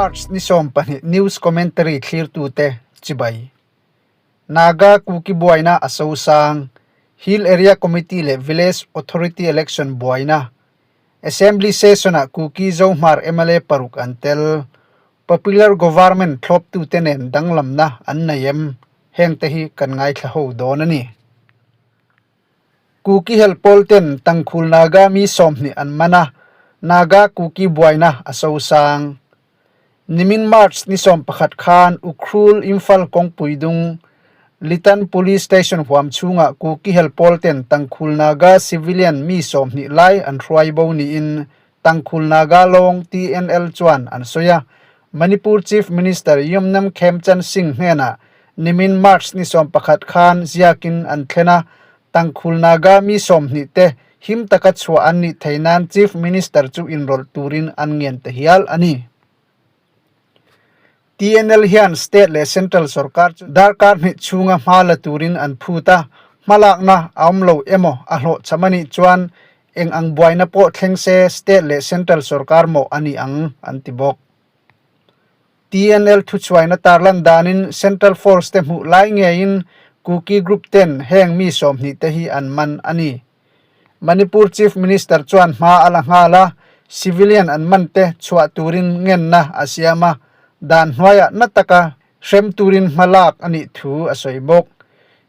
March ni 12 news commentary thlirtute chibai. Naga Kuki buaina a sosang, Hill Area Committee leh Village Authority election buaina, Assembly session-ah Kuki Zohmar mla paruk an tel, Popular Government thlawptute nen danglamna an nei em? Hengte hi kan ngaithla ho dawn a ni. Kuki helpawl ten Tangkhul Naga mi 20 an man a, Naga Kuki buaina a sosang. Nimin March ni 11 khan Ukhrul Imphal kawngpui dung Litan Police Station huam chhungah Kuki helpawl ten Tangkhul Naga civilian mi 20 lai an hruai bo niin Tangkhul Naga Lawng, TNL, chuan an sawi a. Manipur Chief Minister Yumnam Khemchand Singh hnenah nimin March ni 11 khan ziakin an thlen a, Tangkhul Naga mi 20 te him taka chhuah an nih theih nan Chief Minister chu inrawlh turin an ngen ta hial a ni. TNL hian state leh central sorkar chu darkar hnih chhunga hma la turin an phut a, hmalakna a awm lo emaw a hlawhchham a nih chuan eng ang buaina pawh thleng se state leh central sorkar mawh a ni ang, an ti bawk. TNL thuchhuaina tarlan danin central force te hmuh lai ngeiin Kuki group ten heng mi 20 te hi an man a ni. Manipur Chief Minister chuan hma a la nghal a, civilian an man te chhuah turin ngenna a siam a, dan hnuaiah na taka hrem turin hma lak a nih thu a sawi bawk.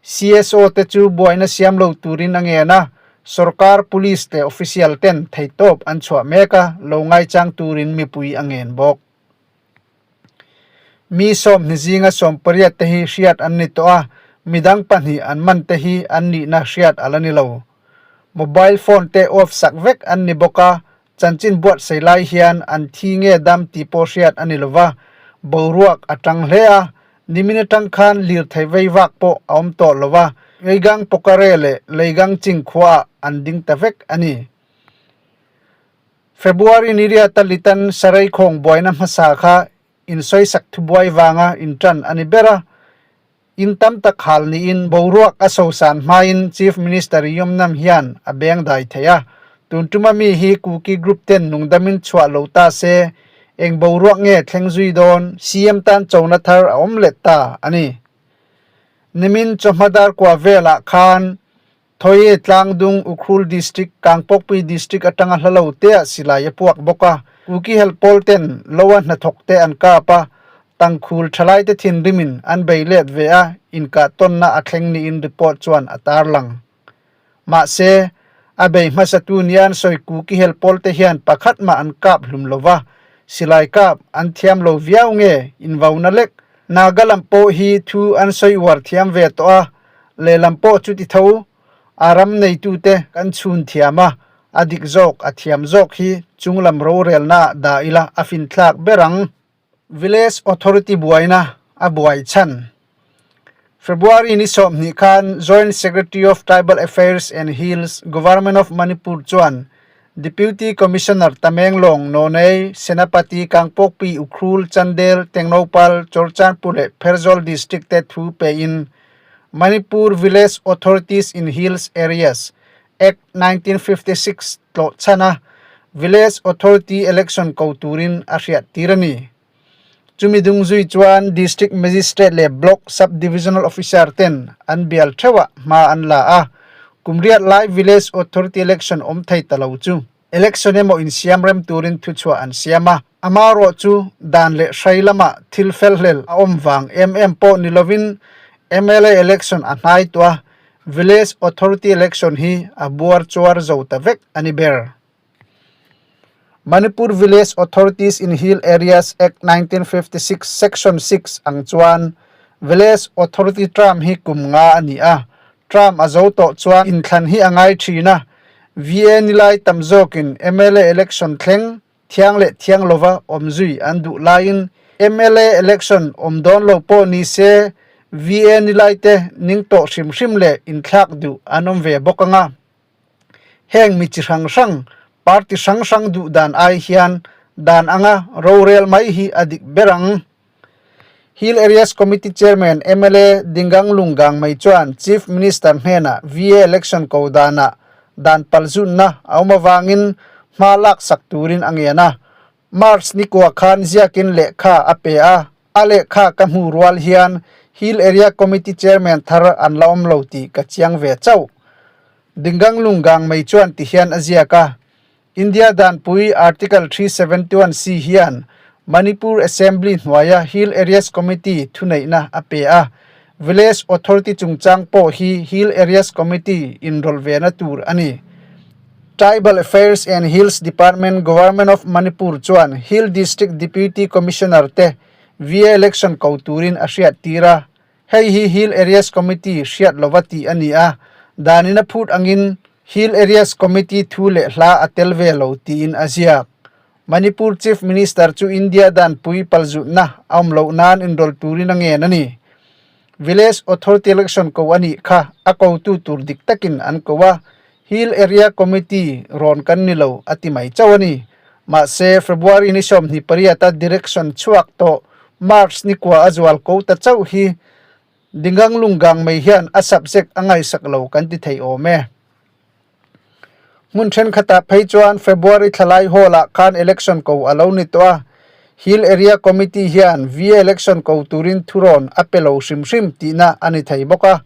CSO te chu buaina siam lo turin a ngen a, sorkar, police leh official ten theihtawp an chhuah mek a, lo ngaichang turin mipui a ngen bawk. Mi 20 zinga 18 te hi hriat an ni tawh a, midang pahnih an man te hi an nihna hriat a la ni lo. Mobile phone te off sak vek an ni bawk a, chanchin buatsaih lai hian an thi nge dam tih pawh hriat a ni lo va, boruak a tang hle a, nimin atang khan lirthei vei vak pawh a awm tawh lo va, Ngeigang Pokare leh Leigang Ching khuaah an ding ta vek a ni. February ni riata Litan Sarai khawng buaina hmasa kha insawisak thubuai vanga intan a ni ber a, in tam tak hal niin boruak a sosan hmain Chief Minister Yumnam hian a beng dai thei a, tun tuma mi hi Kuki group ten nungdamin chhuah lo ta se eng boruak nge thleng zui dawn CM tan chona thar a awm let ta a ni. Nimin chawhma dar kua velah khan Thoye Tlangdung Ukhrul District, Kangpokpui District atanga hla lo te ah silai a puak bawk a. Kuki helh pawl ten loa hnathawk te an kap a, tangkhul thalai te thinrimin an bei let ve a, inkah tawnna a thleng niin report chuan a tarlang. Mahse, a bei hmasatu nia an sawi Kuki helh pawl te hian pakhat mah an kap hlum lo va, silai kap an thiam lo viau nge invauna lek Naga lam pawh hi thu an sawi uar thiam ve tawh a, lehlam pawh chuti tho a ram neitute kan chhun thiam a, a dik zawk a thiam zawk hi chunglam rorelna ah dah ila a finthlak ber ang. Village Authority buaina a buai chhan. February ni 20 khan Joint Secretary of Tribal Affairs and Hills, Government of Manipur chuan Deputy Commissioner Tamenglong, Nonei, Senapati, Kangpokpi, Ukhrul, Chandel, Tengnoupal, Churachandpur leh Pherzawl District te thu pein Manipur Village Authorities in Hills Areas Act 1956 tlawh chhana Village Authority Election ko turin a hriat tir a ni. Chumi dung zui chuan District Magistrate leh Block Sub-Divisional Officer ten an bial theuhah hma an la a, kum riat lai Village Authority Election awm thei ta lo chu election emaw insiam rem turin thuchhuah an siam a. Amaherawh chu dan leh hrai lamah thil felhlel a awm vang em em pawh ni lovin mla election a hnai tawh a, Village Authority Election hi a buar chuar zo ta vek a ni ber. Manipur Village Authorities in Hill Areas Act 1956 Section 6 ang chuan Village Authority term hi kum nga a ni a, term a zo tawh chuan inthlan hi a ngai thin a, VA nilai tam zawkin mla election thleng thiang leh thiang lova awm zui an duh laiin mla election awm dawn lo pawh ni se VA nilai te ning tawh hrim hrim leh inthlak duh an awm ve bawk ang a. Heng mi chi hrang hrang, party hrang hrang duh dan ai hian dan anga rorel mai hi a dik ber ang. Hill Areas Committee Chairman mla Dingang Lunggang mai chuan Chief Minister hnenah VA election ko danah dan palzunna a awm avangin hma lak sak turin a ngen a. March ni kua khan ziakin lehkha a pe a, a lehkha ka hmu rual hian Hill Area Committee Chairman thar an la awm lo tih ka chiang ve chauh. Dingang lunggang mai chuan ti hian a ziak a, India danpui Article 371C hian Manipur Assembly hnuaia Hill Areas Committee thuneihna a pe a, Village Authority chungchang pawh hi Hill Areas Committee inrawlh vena tur a ni. Tribal Affairs and Hills Department, Government of Manipur chuan Hill District Deputy Commissioner te VA election ko turin a hriat tir a. Hei hi Hill Areas Committee hriat lova tih a ni a, danin a phut angin Hill Areas Committee thu leh hla a tel ve lo tiin a ziak. Manipur Chief Minister chu India danpui palzutna a awm loh nan inrawlh turin a ngen a ni. Village Authority Election ko a nih kha a kotu tur dik takin an ko a, Hill Area Committee rawn kan ni lo a ti mai chauh a ni. Mahse, February ni 28 a direction chhuak tawh March ni kua a zual ko ta chauh hi Dingang lunggang mai hian a subject a ngaihsak lo kan ti thei awm e. Hmun thenkhatah phei chuan February thlalai hall ah khan election ko a lo ni tawh a, Hill Area Committee hian VA election ko turin thurawn a pe lo hrim hrim tihna a ni thei bawk a.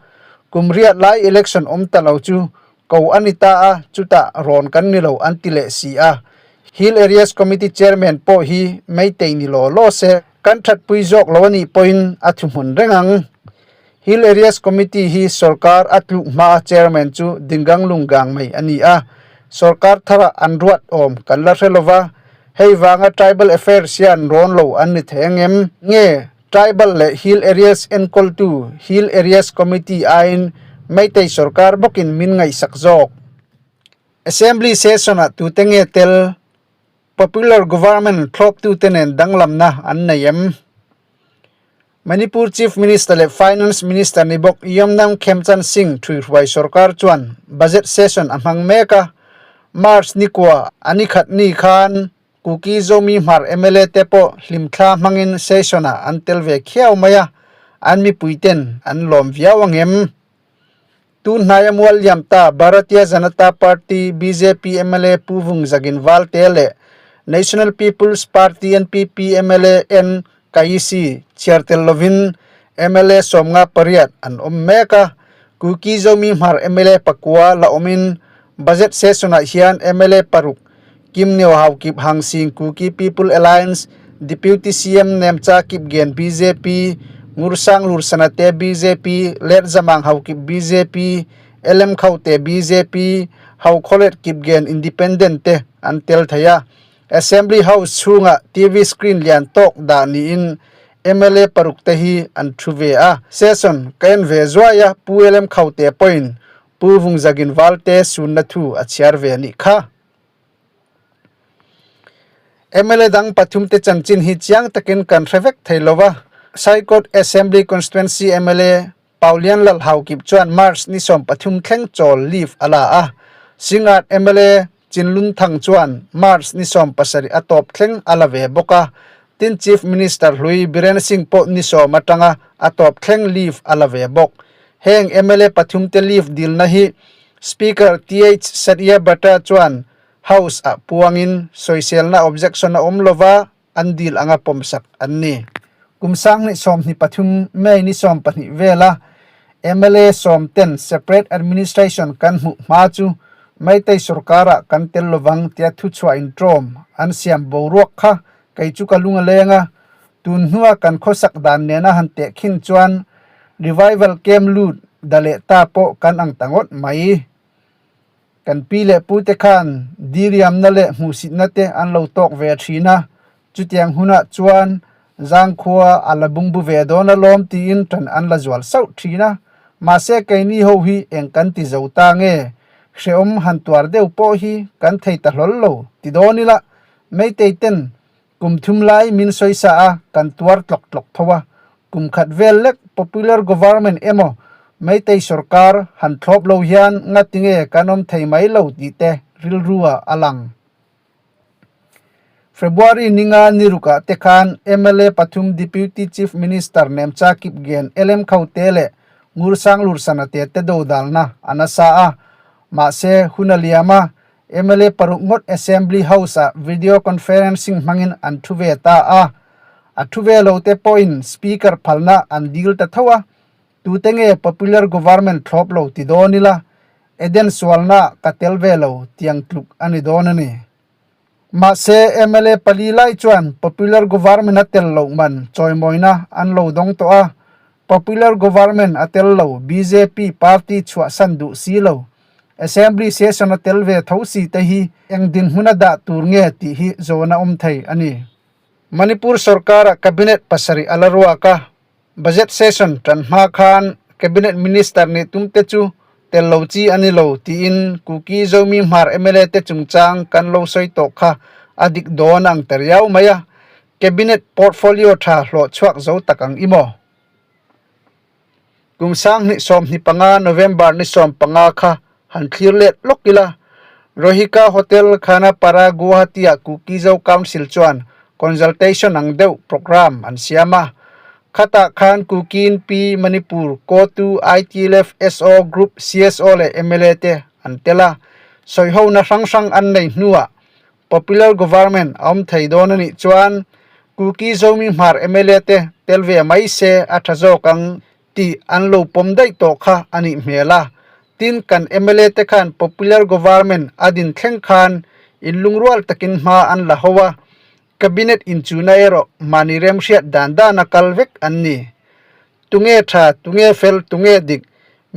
Kum riat lai election awm ta lo chu ko a ni ta a, chutah rawn kan ni lo an ti leh si a. Hill Areas Committee Chairman pawh hi Meitei ni law law se kan thatpui zawk lo a nih pawhin a thuhmun reng ang. Hill Areas Committee hi sorkar a tluk hmaa Chairman chu Dingang Lunggang mai a ni a, sorkar tharah an ruat awm kan la hre lova, hei vanga Tribal Affairs hian rawn lo an ni thei angem? Nge Tribal leh Hill Areas enkawltu Hill Areas Committee aiin Meitei sorkar bawkin min ngaihsak zawk? Assembly session-ah tute nge tel? Popular Government thlawptute nen danglamna an nei em? Manipur Chief Minister leh Finance Minister ni bawk Yomnam Khemchand Singh thuihruai sorkar chuan Budget session a hmang mek a, March ni kua a ni khat ni khan Kuki Zomi Hmar mla te pawh hlimthla hmangin session-ah an tel ve khiau mai a, an mipuiten an lawm viau angem? Tun hnaia mual liam ta Bharatiya Janata Party, bjp, mla Pu Vung Zagin Valte leh National People's Party, NPP, mla N Kaisi chhiar tel lovin mla 58 an awm mek a. Kuki Zomi Hmar mla pakua la awmin Budget session-ah hian mla paruk Kim Neo Haokip Hangsing Kuki People Alliance, Deputy CM Nemcha Kipgen bjp, Ngursang Lursanate bjp, Letzamang Haokip bjp, LM Khaute bjp, Haokholet Kipgen Independent te an tel thei a. Assembly House chhungah TV screen lian tawk dah niin mla paruk te hi an thu ve a. Session ka en ve zuai a, Pu LM Khaute pawhin Pu Vungzagin Valte sunna thu a chhiar ve a nih kha. Mla dang pathumte chanchin hi chiang takin kan hre vek thei lo va. Saikawt Assembly Constituency mla Paulian Lalhaukip chuan March ni 13 thleng chawl leave a la a. Singat mla Chinlun Thang chuan March ni 17 a tawp thleng a la ve bawk a. Tin Chief Minister hlui Biren Singh pawh ni 10 atanga a tawp thleng leave a la ve bawk. Heng mla pathumte leave dilna hi Speaker TH Satyabrata chuan House ah puangin sawiselna objection a awm lova an dil anga pawmsak an ni. Kum 2023 May ni 12 vela mla sawmten separate administration kan hmuh hma chu Meitei sorkar ah kan tel lovang tia thuchhuah intawm an siam boruak kha kei chu ka lung a leng a, tun hnua kan khawsak dan nena han tehkhin chuan Revival camp lut da leh ta pawh kan ang ta ngawt mai. Kan pi leh pute khan diriamna leh hmuhsitna te an lo tawk ve thin a, chutiang hunah chuan zangkhua a la bungbu ve dawn alawm tiin tan an la zual sauh thin a. Mahse keini ho hi eng kan ti zo ta nge? Hrehawm han tuar deuh pawh hi kan thei ta hlawl lo ti dawn ila Meitei ten Kum thum lai min sawisa a, kan tuar tlawk tlawk tho a. Kum khat vel lek popular government emaw Meitei sorkar han thlawp lo hian ngatinge kan awm thei mai lo tih te rilru ah a lang. February ninga ni rukah te khan mla pathum Deputy Chief Minister Nemcha Kipgen LM Khaute leh Ngursang Lursana te te dodalna a nasa a. Mahse hun a liam a. Mla paruk ngawt Assembly House-ah video conferencing hmangin an thu ve ta a. A thu ve lo te pawhin Speaker phalna an dil ta tho a. Tute nge popular government thlawp lo ti dawn ila, Eden sualna ka tel ve lo tiang tluk a ni dawn a ni. Mahse, mla pali lai chuan popular government a tel loh man chawimawina an lo dawng tawh a, popular government a tel lo bjp party chhuahsan duh si lo, assembly session a tel ve tho si te hi eng dinhmun a dah tur nge tih hi zawn a awm thei a ni. Manipur sorkara cabinet pasarih a la ruak a, Budget session tan hma khan Cabinet Minister nih tum te chu tel lo chi a ni lo tiin Kuki Zomi Hmar mla te chungchang kan lo sawi tawh kha a dik dawn ang ta riau mai a, Cabinet portfolio tha hlawh chhuak zo tak ang i maw? Kum 2025 November ni 15 kha han thlir let lawk ila, Rohika Hotel Khanapara Guwahati-ah Kuki Zo Council chuan consultation ang deuh programme an siam a. Khatah khan Kuki Inpi Manipur Kotu ITLF SO Group CSO leh mla te an tel a. Sawihona hrang hrang an nei hnuah Popular Government a awm thei dawn a nih chuan Kuki Zomi Hmar mla te tel ve mai se a tha zawk ang tih an lo pawm daih tawh kha a nih hmel a. Tin, kan mla te khan Popular Government a din thleng khan inlungrual takin hma an la ho a, Cabinet inchuna erawh mahni remhriat dan dana kal vek an ni. Tunge tha, tunge fel, tunge dik,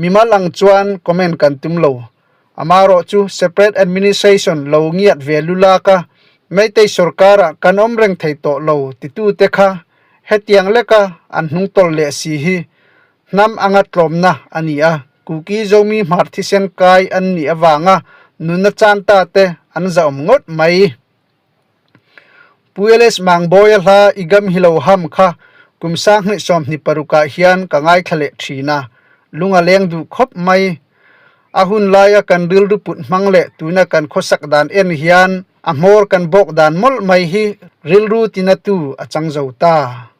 mimal ang chuan comment kan tum lo. Amarawh chu separate administration lo ngiat ve lulak a, Meitei sorkara kan awm reng thei tawh lo titute kha hetiang leka an hnungtawlh leh si hi hnam anga tlawmna a ni a, Kuki Zomi hmar thisen kai an nih avanga nunna chan ta te an zahawm ngawt mai. Pu LS Mangbawia hla i gam hi lo ham kha kum 2026 ah hian ka ngaithla leh thin a, lung a leng duh khawp mai. A hun laia kan rilru put hmang leh tuna kan khawsak dan en hian a hmawr kan bawk dan mawlh mai hi rilru tinatu a chang zo ta.